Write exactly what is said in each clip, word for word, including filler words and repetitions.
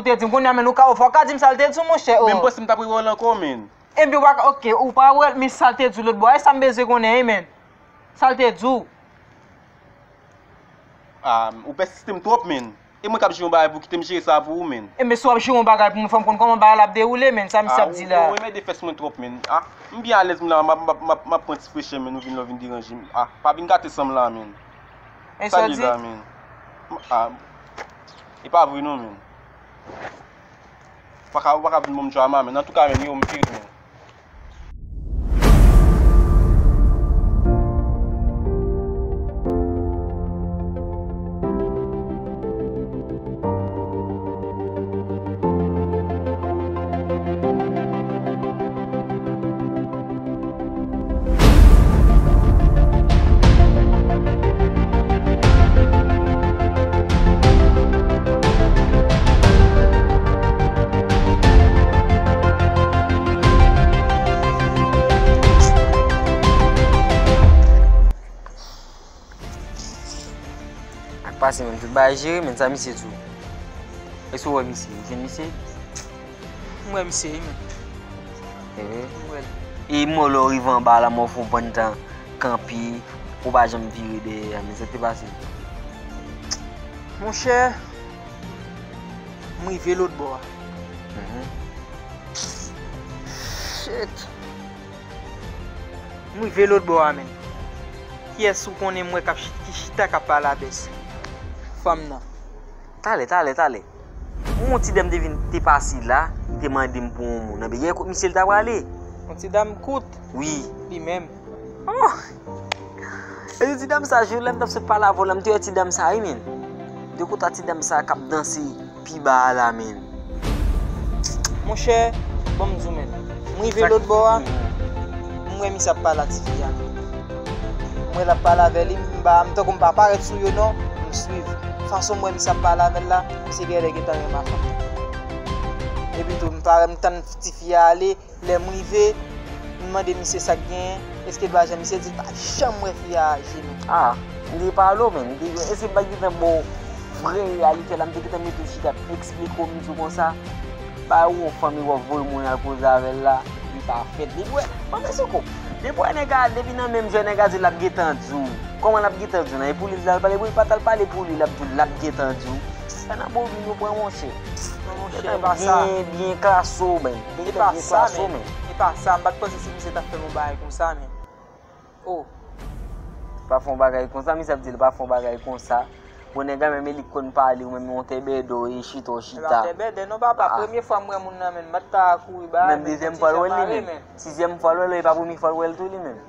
Te di m kounye a, men ou ka, ou fò ka di m sa l te di w, monchè, o. Men m panse m t ap rewè l ankò, men. Epi w pa ka, oke, ou pa wè l, men sa l te di w lòt bò a, e sa m bezwen konnen, wi, men. Sa l te di w. Ah, ou pèsiste m twòp, men. E mwen k ap jere yon bagay pou kite m jere sa pou ou, men. E men si w ap jere yon bagay pou mwen, fò m konn kòman bagay la ap dewoule, men, sa misye ap di la. Ah, ou, ou, ou mède fès mwen twòp, men. Ah, m byen alèz, m la, m ap, m ap, m ap, m ap pran ti frechè, men, ou vin la, ou vin deranje m. Ah, pa vin gate san m la, men. E sa w di? Sa li la, men. Ah, e pa vre non, men. Ou pa ka, ou pa ka vin ban m drama, men. Antouka, men, yo, m fini, men. Ak pase menm, tout bagay jere, men sa misye di w. Èske w wè misye? Ou jwenn misye? M wè misye, wi, men. Eh. M wè l. E m wè lè w rive anba la, m wè w fè yon bann tan kanpe, ou pa janm vire dèyè a, men sa k te pase? Monchè, m rive lòt bò a. Mhm. Shit. M rive lòt bò a, men. Kiyès ou konnen m wè k ap chi-, ki chita k ap pale a bèse? Fanm nan. Talè, talè, talè. Yon ti dam te vin, te pase la, li te mande m pou yon moun. Anben, gen kote misye li ta prale. Yon ti dam kout? Wi. Li menm. Oh! E ti dam sa, jou lè m t ap sot pale avè w la, m te wè ti dam sa, wi, men. De kote ti dam sa k ap danse pi ba a la, men. Monchè, ban m di w, men. M rive lòt bò a, m wè misye ap pale ak ti fi a. M wè l ap pale avè li, m pa, m tankou m pa parèt sou yo non, m swiv. Fason m wè misye ap pale avè l la, misye genlè gentan renmen fanm nan. Epi tou, m pa, m tann ti fi a ale, lè m rive, m mande misye sa k genyen, èske l pa janm, misye di l pa janm wè fi a ajenou. Ah, m te pale w, men, m te, èske m pa t gentan ba w vrè reyalite la, m te gentan mete w chita, m eksplike w, m di w konsa, bay ou yon fanm epi w ap voye moun al koze avè l la, li pa fèt. Depi w wè, ban m eseye w, depi w wè nèg a, depi nan menm jwè nèg a di l ap gentan di w, kòman l ap gentan di w nan, e pou li l t al pale pou li, pa t al pale pou li, l ap di w l ap gentan di w. Sa nan bobin yo pran, monchè. Non, monchè, e pa sa. Byen, byen kraso, men. E pa sa, men. E pa sa, m pa t panse se misye t ap fè m yon bagay konsa, men. Oh. Pa fè yon bagay konsa, misye ap di l pa fè yon bagay konsa. Bon, nèg la menm, e li k konn pale, ou menm, yon tèbèdò, e chita, w chita. E pa tèbèdò, non, papa. Ah. Premye fwa m wè moun nan, men, m pa t ka kouri ba, men, dezyèm fwa l wè l, li menm. Sizyèm fwa l wè l, e pa premye fwa l wè l tou, li menm.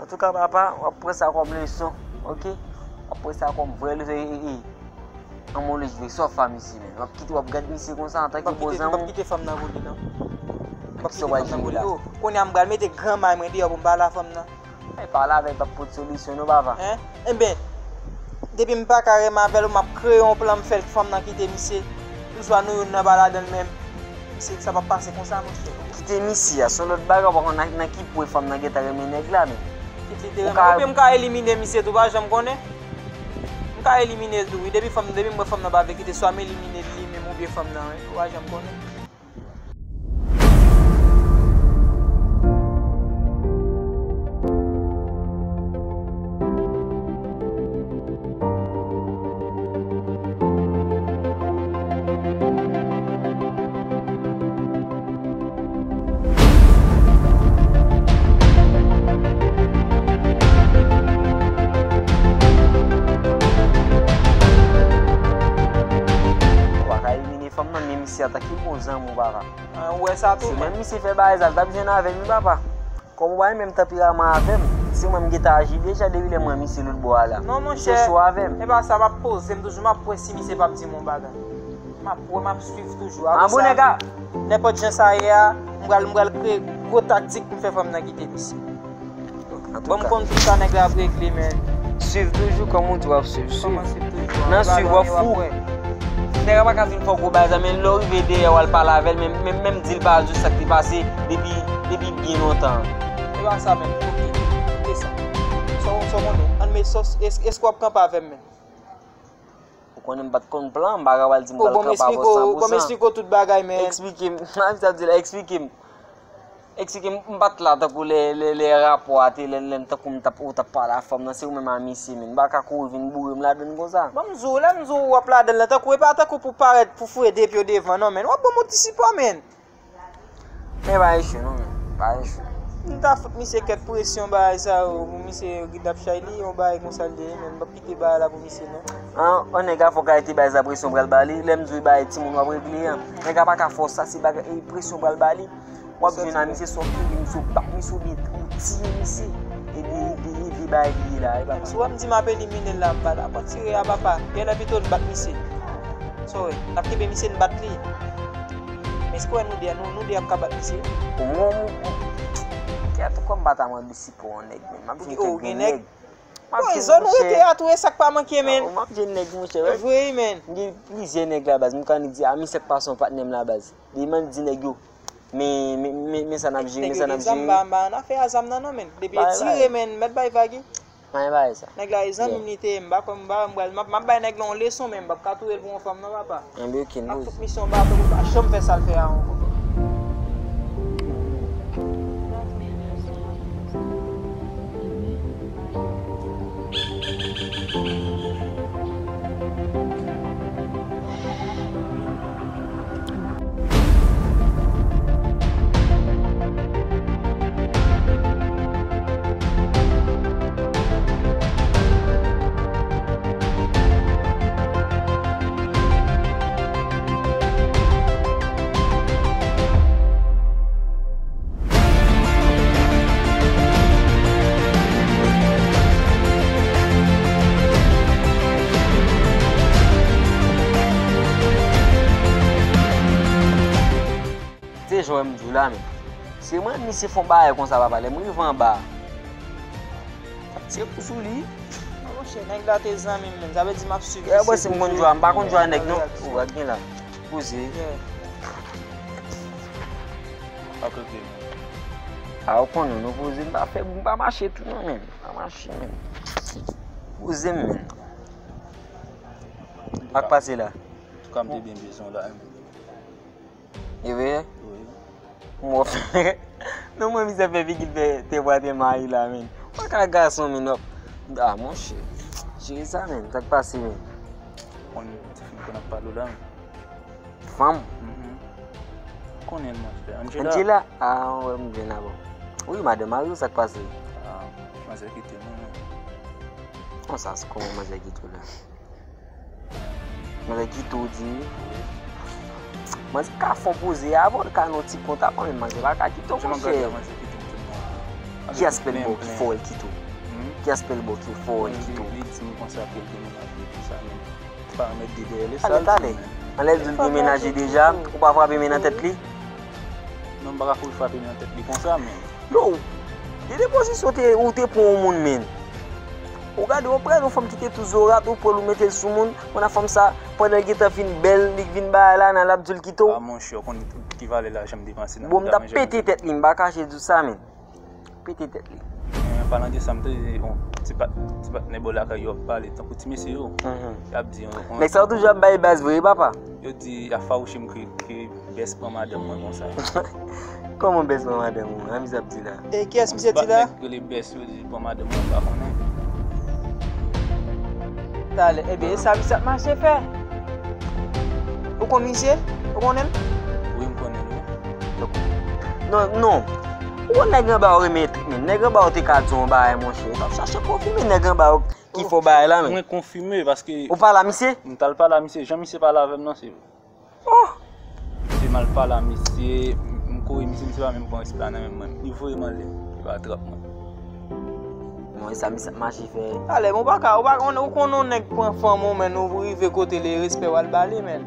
Antouka, papa, w ap pran sa kòm leson, oke? W ap pran sa kòm vrè leson, e, e, e. An mwen, lè jwe sòf a misye, men. W ap kite, w ap gad misye konsa, antanke bon zanmi w. M p ap kite fanm nan pou li, non. M p ap kite fanm nan pou li. Oh, kounye a, m pral mete gran may mwen deyò pou m pale a fanm nan. E pale avè l p ap pot solisyon, non, papa. Hein? Enben, depi m pa ka renmen avè l, m ap kreye yon plan, m fè fanm nan kite misye. Ouswa nou youn nan pa ladan l menm. Misye, sa p ap pase konsa, monchè. Kite misye a, se yon lòt bagay, ou pa konn nan, nan ki pwen fanm nan gentan renmen nèg la, men. Kit li te renmen. Oubyen m ka elimine misye tou, pa janm konnen. M ka elimine l tou, wi. Depi fanm, depi m wè fanm nan pa vle kite, swa m elimine l li menm oubyen fanm nan, wi. Ou pa janm konnen. Ou pa ka elimine fanm nan, men misye antanke bon zanmi w, papa. Ah, ou wè sa tou, men. Se menm misye fè bagay sa, l t ap jwenn avè m, wi, papa. Kòm ou pa renmen m tanperaman avè m, se mwen m gentan aji deja depi lè m wè misye lòt bò a la. Non, monchè. Se sou avè m. E pa sa, m ap poze m toujou, m ap wè si misye p ap di m yon bagay. M ap wè, m ap swiv toujou. Apre sa, nenpòt jan sa ye a, m pral, m pral kreye gwo taktik pou m fè fanm nan kite misye. Antouka. Bon, m konn tout sa nèg la ap regle, men. Swiv toujou, kòm ou di w ap swiv, swiv. Kòman swiv toujou? Nan swiv, w ap fou. Nèg la pa ka vin fè w gwo bagay sa, men lè w rive dèyè, w al pale avè l, men, men, menm di l pa di w sa k te pase depi, depi byen lontan. E pa sa menm, oke, kite sa. Sa w, sa w konnen, ann men sòs, èske, èske w ap kanpe avè m menm? Ou Konnen m pa t konn plan, m pa ka pral di m pral kanpe avè w san pou san. Bon, m esplike w tout bagay, men. Eksplike m. Sa di la, eksplike m. Eksplike m, m pa t la tankou lè, lè, lè rapò a te, lè, lè m tankou m t ap, ou t ap pale a fanm nan, se ou menm a misye, men. M pa ka kouri vin boure m ladann konsa. Bon, m di w, lè m di w w ap ladann lan, tankou, e pa tankou pou parèt, pou foure de pye w devan, non, men. W ap ban m yon ti sipò, men. Men pa enchou non, men. Pa enchou. M ta fout misye kèk presyon bagay sa yo, pou misye ridap chay li, yon bagay konsa l te ye, men m p ap kite bagay la pou misye non. An, an nèg a fòk arete bay sa presyon pral ba li, lè m di w bay timoun w ap regle an. Nèg a pa ka fè w sa, se bagay, e presyon pral ba li. W ap jwenn a misye sòti, misye w bat misye oubyen ou tiye misye. E de, e de, e de bagay li ye la, e pa. Si w ap di m ap elimine l la, m pa dakò. Tire a papa, genlè pito n bat misye. Sa w wè, n ap kenbe misye n bat li. Men èske w wè nou de a, nou, nou de ap ka bat misye? Mwen, mwen, kèt, kòm m pa ta mande sipò yon nèg, men m ap jwenn kèk grenn nèg. M ap jwenn nèg. Bon, e zòn ou rete a tou, e sa k pa manke, men. M ap jwenn nèg, monchè. Vre, men. M gen plizyè nèg la baz, m ka annik di, a, misye k pase yon patnè m la baz. Depi m annik di nèg yo, men, men, men, men sa n ap jere, men sa n ap jere. Nèg yo gen zam, m pa, m pa annafè a zam nan, non, men. Depi e tire, men, mèt bay vag wi. Mwen pa wè sa. Nèg la e zanmi m li te ye, m pa kwè m pa, m pral, m ap, m ap bay nèg la yon leson, men m p ap ka touye l pou yon fanm non, papa. Anben, ok, n poze. M ap fout misye yon baton pou l pa janm fè sa l fè a ankò. Se jan w wè m di w la, men. Se mwen, misye fè yon bagay konsa, papa, lè m rive anba a. Tap tire kou sou li. Monchè, nèg la te zanmi m, men. Sa vle di m ap swiv misye. Bon, si m konn jwe a, m pa konn jwe a nèg, non. Ou wè gen la. Poze. A, ou konnen, nou poze, m pa fè, m pa mache tou, non, men. M pa mache, men. Poze m, men. Sa k pase la? Antouka, m te byen bezwen w la, men. E vre? Wi. Mwen fè. Non, mwen, mizè fè figi l fè te bwa te mayi la, men. Ou pa ka gason, men, w ap, a, monchè. Jere sa, men. Sa k pase, men? Konn ti fi m konn ap pale w la, men. Fanm? Mhm. Konnen l, monchè. Angela. Angela? A, wè, m byen avè w. Wi, madanm mari w, sa k pase? A, manzè kite m, wi. Konsa, se kòman manzè kite w la? Manzè kite w di. Manzè ka fè w poze avan l ka nan ti kont avan, men manzè pa ka kite w, monchè. Kiyès pèl bò ki fè w l kite w? Kiyès pèl bò ki fè w l kite w? Li di m konsa ke l gen mennaj li konsa, men pa mèt de dèyè l e sa l di, men. Anlè l di l gen mennaj li deja, ou pa frape men nan tèt li? Non, m pa ka kouri frape men nan tèt li konsa, men. Yo, gen de pozisyon te, ou te pran yon moun, men. Ou gade, ou pran yon fanm ki te tou zorat, ou pran l, ou mete l sou moun, pandan fanm sa, pandan l gentan fin bèl, li vin bagay la, nan l ap di l kite w. A, monchè, ou konn ki valè lajan m depanse nan bouda manje. Bon, m t ap pete tèt li, m pa kache di w sa, men. Pete tèt li. An palan de sa, m tande yon ti pat-, ti patnè bò lakay yo ap pale, tankou ti mesye yo. Mhm. Y ap di, yon, yon. Nèg sa yo toujou ap bay baz vre, papa. Yo di, y ap fawouche m ke, ke Bès pran madanm mwen konsa. Kòman Bès pran madanm ou? Sa misye ap di la? E kiyès misye di la? Nèg rele Bès, yo di pran madanm mwen, m pa konnen. Talè, ebyen, e sa misye ap mache fè? Ou konn misye? Ou konnen l? Wi, m konnen l, wi. Non, non. Ou konn nèg anba yo renmen trik, men. Nèg anba yo te ka di yon bagay, monchè. Yo t ap chache konfime nèg anba yo ki fè bagay la, men. Mwen konfime, paske. Ou pale a misye? M t al pale a misye. Jan misye pale avè m nan, se Oh! Se m al pale a misye, m, m kore misye, misye pa menm pran respè a nan men mwen. Li voye m anlè, li pa trap mwen. Bon, e sa misye ap mache fè? Talè, bon, ou pa ka, ou pa, ou konn yon nèg pran fanm ou, men nou rive kote li, respè w al ba li, men.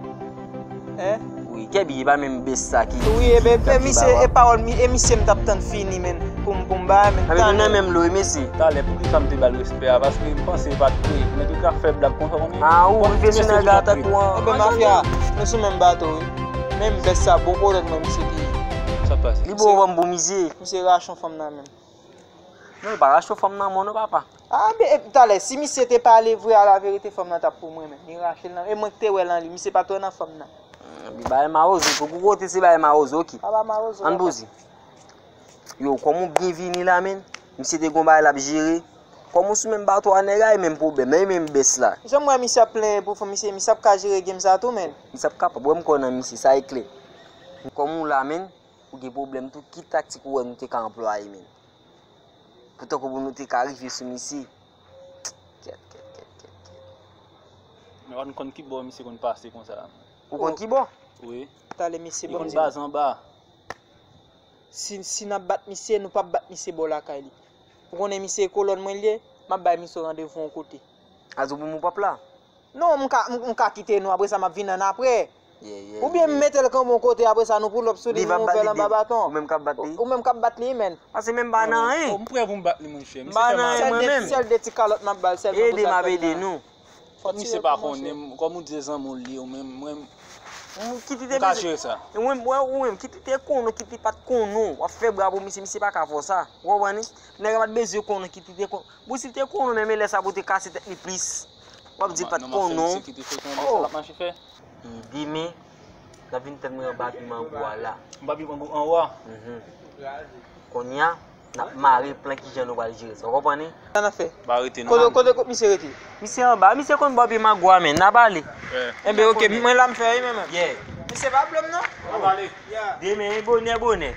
Hein? Wi, kèbi, e pa menm Bès sa ki, wi, e, e misye, e pawòl, e misye m t ap tann fini, men. Pou m, pou m bay, men. Anben, nou nan menm lo, wi, mesye. Talè, poukisa m te ba l respè a? Paske m panse e pa t vre. Mwen te ka fè blag konsa, konnen. A, ou rive sou nèg la tankou an. Anben, mafya, nou sou menm bato, wi. Menm Bès sa, bon kolèg mwen, misye te ye. Sa k pase? Li bon fanm pou misye. Misye rache yon fanm nan menm. Non, li pa rache fanm nan men w non, papa. A, be, e, talè, si misye te pale vre a la verite, fanm nan t ap pou mwen menm. Li rache l nan, e mwen ki te wè l nan li, misye pa t wè nan fanm nan. Hmm, li bay mawozo, pou kote se bay mawozo, oke. Pa ba mawozo, papa. Ann poze. Yo, kòman w byen vini la, menn? Misye te gon bagay l ap jere. Kòman w sou menm bato a, nèg a, e menm pwoblèm nan, e menm bès la. Jan m wè misye ap plenyen pou fanm misye, misye ap ka jere game sa tou, menn. Misye ap kapab, wè m kwè nan misye, sa e klè. Kòman w la, menn? Ou gen pwoblèm tou, ki taktik ou wè nou te ka anplwaye, menn? Poutan ke pou nou te ka rive sou misye. Kèt, kèt, kèt, kèt, kèt. Men w pa konn ki bò misye konn pase konsa. Ou konn ki bò? Wi. Talè misye, li konn baz anba. Si, si n ap bat misye, nou p ap bat misye bò lakay li. Ou konnen misye e kolòn mwen li ye, m ap bay misye randevou yon kote. A di w pou m ou p ap la? Non, m ka, m, m ka kite nou, apre sa m ap vin ann apre. Yeah, yeah, yeah. Oubyen m mete l kanpe yon kote, apre sa nou pull up sou li, nou fè l anba baton. Ou menm k ap bat li? Ou menm k ap bat li, menn. Paske menm pa nan anyen. M prè pou m bat li, monchè. M pa nan anyen mwen menm. Sèl de ti kalòt m ap ba l, sèlman pou sa l fè l la. Ede m ap ede nou. Fòk misye pa konnen m, kòm ou di se zanmi w li ye, ou menm, mwen, m ka jere sa. Ou menm, ou menm, kit li te konnen, kit li pa t konnen, w ap fè bra pou misye, misye pa ka fè w sa. Ou konprann? Nèg la pa t bezwen konnen kit li te konnen. Bon, si l te konnen, menm e lè sa pou te kase tèt li plis. W ap di l pa t konnen. Misye kite kote anba sa l ap mache fè. Demen, n ap vin tann mwen anba pye mango a la. Anba pye mango anwo a? Mhm. Kounye a, n ap mare plan kijan nou pral jere sa. Ou konprann, wi? Sa n ap fè? Ba rete non. Kote, kote, kote misye rete? Misye anba. Misye konn bò pye mango a, men. N ap ale. Enben, oke, mwen la m fè, wi, men, men. Yeah. Misye pa blòm, non? N ap ale. Demen, bonè, bonè.